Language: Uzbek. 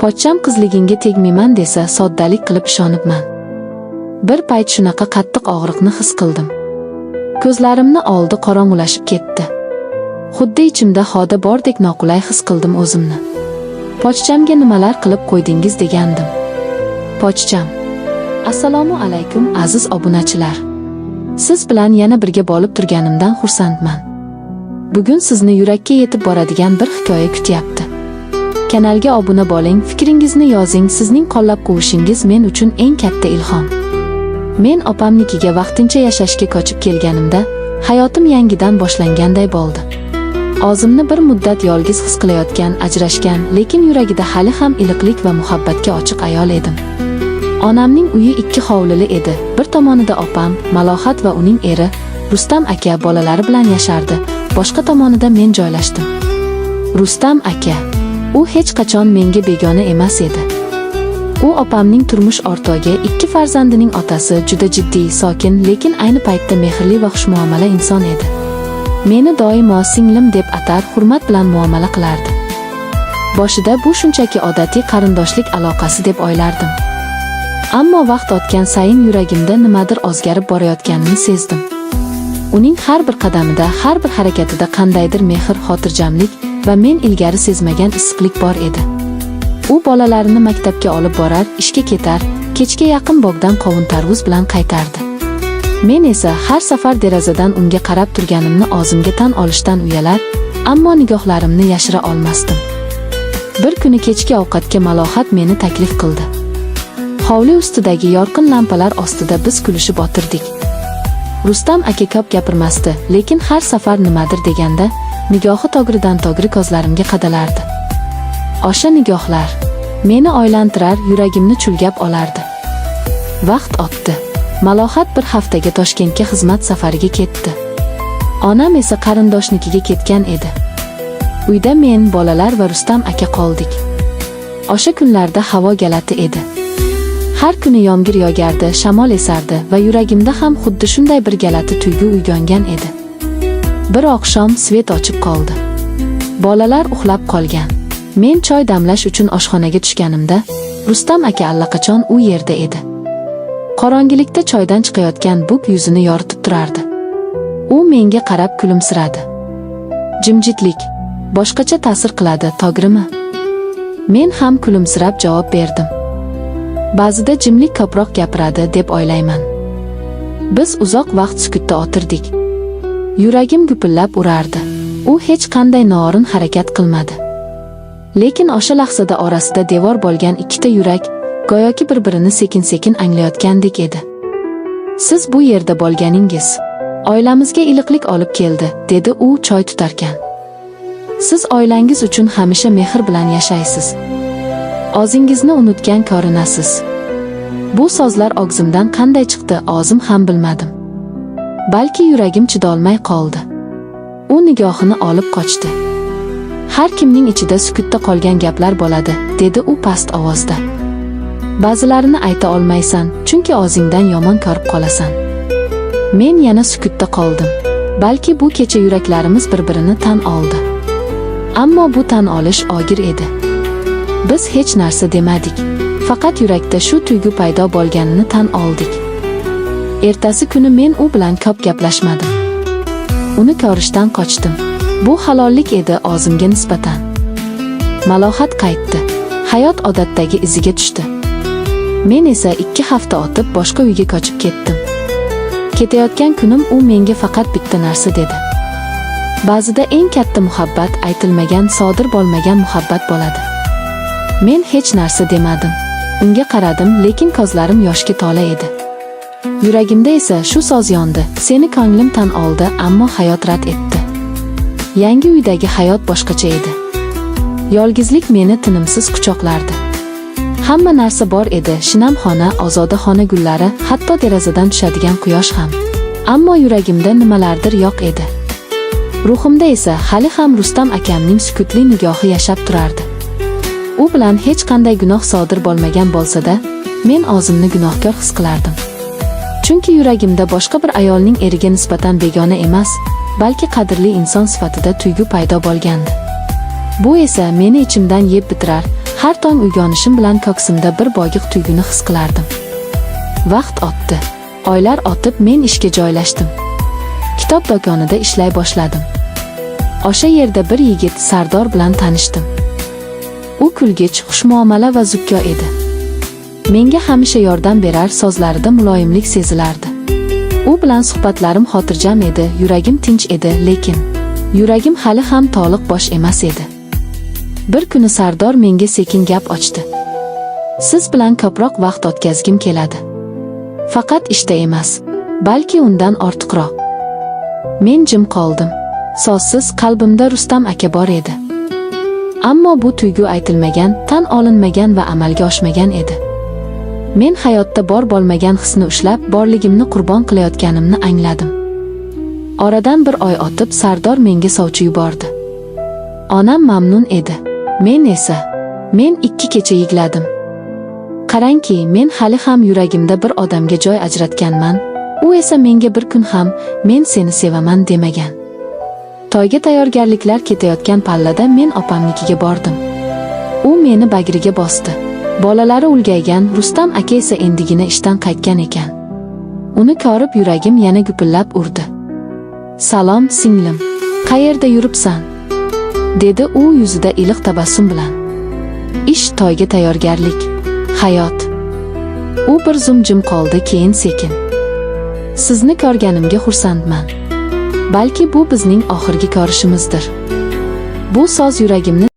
Pochcham qizligingga tegmayman desa, soddalik qilib ishonibman. Bir payt shunaqa qattiq og'riqni his qildim. Ko'zlarimni oldi qorong'ulashib ketdi. Xuddi ichimda xoda bordek noqulay his qildim o'zimni. Pochchamga nimalar qilib qo'ydingiz degandim. Pochcham. Assalomu alaykum, aziz obunachilar. Siz bilan yana birga bo'lib turganimdan xursandman. Bugun sizni yurakka yetib boradigan bir hikoya kutyapti. Kanalga obuna bo'ling, fikringizni yozing, sizning qo'llab-quvvatingiz men uchun eng katta ilhom. Men opamnikiga vaqtincha yashashga ko'chib kelganimda, hayotim yangidan boshlanganday bo'ldi. O'zimni bir muddat yolg'iz his qilayotgan, ajrashgan, lekin yuragida hali ham iliqlik va muhabbatga ochiq ayol edim. Onamning uyi ikki hovlili edi. Bir tomonida opam, Malohat va uning eri Rustam aka bolalari bilan yashardi. Boshqa tomonida men joylashdim. Rustam aka, u hech qachon menga begona emas edi. U opamning turmush o'rtog'i, ikki farzandining otasi, juda jiddiy, sokin, lekin ayni paytda mehrli va xushmuomala inson edi. Meni doimo singlim deb atar, hurmat bilan muomala qilardi. Boshida bu shunchaki odatiy qarindoshlik aloqasi deb o'ylardim. Ammo vaqt o'tgan sayin yuragimda nimadir o'zgarib borayotganini sezdim. Uning har bir qadamida, har bir harakatida qandaydir mehr, xotirjamlik va men ilgari sezmagan issiqlik bor edi. U bolalarini maktabga olib borar, ishga ketar, kechga yaqin bog'dan qovun tarvuz bilan qaytardi. Men esa har safar derazadan unga qarab turganimni o'zimga tan olishdan uyalar, ammo nigohlarimni yashira olmasdim. Bir kuni kechki ovqatga Malohat meni taklif qildi. Hovli ustidagi yorqin lampalar ostida biz kulishib o'tirdik. Rustam aka ko'p gapirmasdi, lekin har safar nimadir deganda nigohi to'g'ridan to'g'ri ko'zlarimga qadalardi. O'sha nigohlar meni o'ylantirar, yuragimni chulgab olardi. Vaqt o'tdi. Malohat bir haftaga Toshkentga xizmat safariga ketdi. Onam esa qarindoshnikiga ketgan edi. Uyda men, bolalar va Rustam aka qoldik. O'sha kunlarda havo g'alati edi. Har kuni yomg'ir yog'ardi, shamol esardi va yuragimda ham xuddi shunday bir g'alati tuyg'u uyg'ongan edi. Bir oqshom свет o'chib qoldi. Bolalar uxlab qolgan. Men choy damlash uchun oshxonaga tushganimda, Rustam aka allaqachon u yerda edi. Qorong'ilikda choydan chiqayotgan bug yuzini yoritib turardi. U menga qarab kulimsiradi. Jimjitlik boshqacha ta'sir qiladi, to'g'rimi? Men ham kulimsirab javob berdim. Ba'zida jimlik ko'proq gapiradi deb o'ylayman. Biz uzoq vaqt sukutda o'tirdik. Yuragim gupillab urardi. U hech qanday noo'rin harakat qilmadi. Lekin o'sha lahzada orasida devor bo'lgan ikkita yurak go'yoki bir-birini sekin-sekin anglayotgandek edi. Siz bu yerda bo'lganingiz oilamizga iliqlik olib keldi, dedi u choy tutarkan. Siz oilangiz uchun hamisha mehr bilan yashaysiz. O'zingizni unutgan ko'rinasiz. Bu so'zlar og'zimdan qanday chiqdi, o'zim ham bilmadim. Balki yuragim chidolmay qoldi. U nigohini olib qochdi. Har kimning ichida sukutda qolgan gaplar bo'ladi, dedi u past ovozda. Ba'zilarini ayta olmaysan, chunki o'zingdan yomon ko'rib qolasan. Men yana sukutda qoldim. Balki bu kecha yuraklarimiz bir-birini tan oldi. Ammo bu tan olish og'ir edi. Biz hech narsa demadik. Faqat yurakda shu tuyg'u paydo bo'lganini tan oldik. Ertasi kuni men u bilan ko'p gaplashmadim. Uni ko'rishdan qochdim. Bu halollik edi o'zimga nisbatan. Malohat qaytdi. Hayot odatdagi iziga tushdi. Men esa 2 hafta o'tib boshqa uyga ko'chib ketdim. Ketayotgan kunim u menga faqat bitta narsa dedi. Ba'zida eng katta muhabbat aytilmagan, sodir bo'lmagan muhabbat bo'ladi. Men hech narsa demadim. Unga qaradim, lekin ko'zlarim yoshga to'la edi. Yuragimda esa shu so'z yondi. Seni ko'nglim tan oldi, ammo hayot rad etdi. Yangi uydagi hayot boshqacha edi. Yolg'izlik meni tinimsiz quchoqlardi. Hamma narsa bor edi: shinam xona, ozoda xona gullari, hatto derazadan tushadigan quyosh ham. Ammo yuragimda nimalardir yo'q edi. Ruhimda esa hali ham Rustam akamning sukutli nigohi yashab turardi. U bilan hech qanday gunoh sodir bo'lmagan bo'lsa-da, men o'zimni gunohkor his qilardim. Chunki yuragimda boshqa bir ayolning eriga nisbatan begona emas, balki qadrli inson sifatida tuyg'u paydo bo'lgandi. Bu esa meni ichimdan yeb bitirar. Har tong uyg'onishim bilan ko'ksimda bir bogiq tuyg'uni his qilardim. Vaqt o'tdi. Oylar o'tib men ishga joylashdim. Kitob do'konida ishlay boshladim. O'sha yerda bir yigit Sardor bilan tanishdim. U kulgich, xushmuomala va zukko edi. Menga hamisha yordam berar, so'zlarida muloyimlik sezilardi. U bilan suhbatlarim xotirjam edi, yuragim tinch edi, lekin yuragim hali ham to'liq bo'sh emas edi. Bir kuni Sardor menga sekin gap ochdi. Siz bilan ko'proq vaqt o'tkazgim keladi. Faqat ishda emas, balki undan ortiqroq. Men jim qoldim. So'zsiz qalbimda Rustam aka bor edi. Ammo bu tuyg'u aytilmagan, tan olinmagan va amalga oshmagan edi. Men hayotda bor bo'lmagan hisni ushlab, borligimni qurbon qilayotganimni angladim. Oradan bir oy o'tib Sardor menga sovchi yubordi. Onam mamnun edi. Men esa, men 2 kecha yig'ladim. Qarangki, men hali ham yuragimda bir odamga joy ajratganman, u esa menga bir kun ham men seni sevaman demagan. To'yga tayyorgarliklar ketayotgan pallada men opamnikiga bordim. U meni bag'riga bosdi. Bolalari ulg'aygan, Rustam aka esa endigina ishdan qaytgan ekan. Uni ko'rib yuragim yana gupillab urdi. "Salom, singlim. Qayerda yuribsan?" dedi u yuzida iliq tabassum bilan. "Ish, to'yga tayyorgarlik. Hayot." U bir zum jim qoldi, keyin sekin: "Sizni ko'rganimga xursandman. Balki bu bizning oxirgi ko'rishimizdir." Bu so'z yuragimni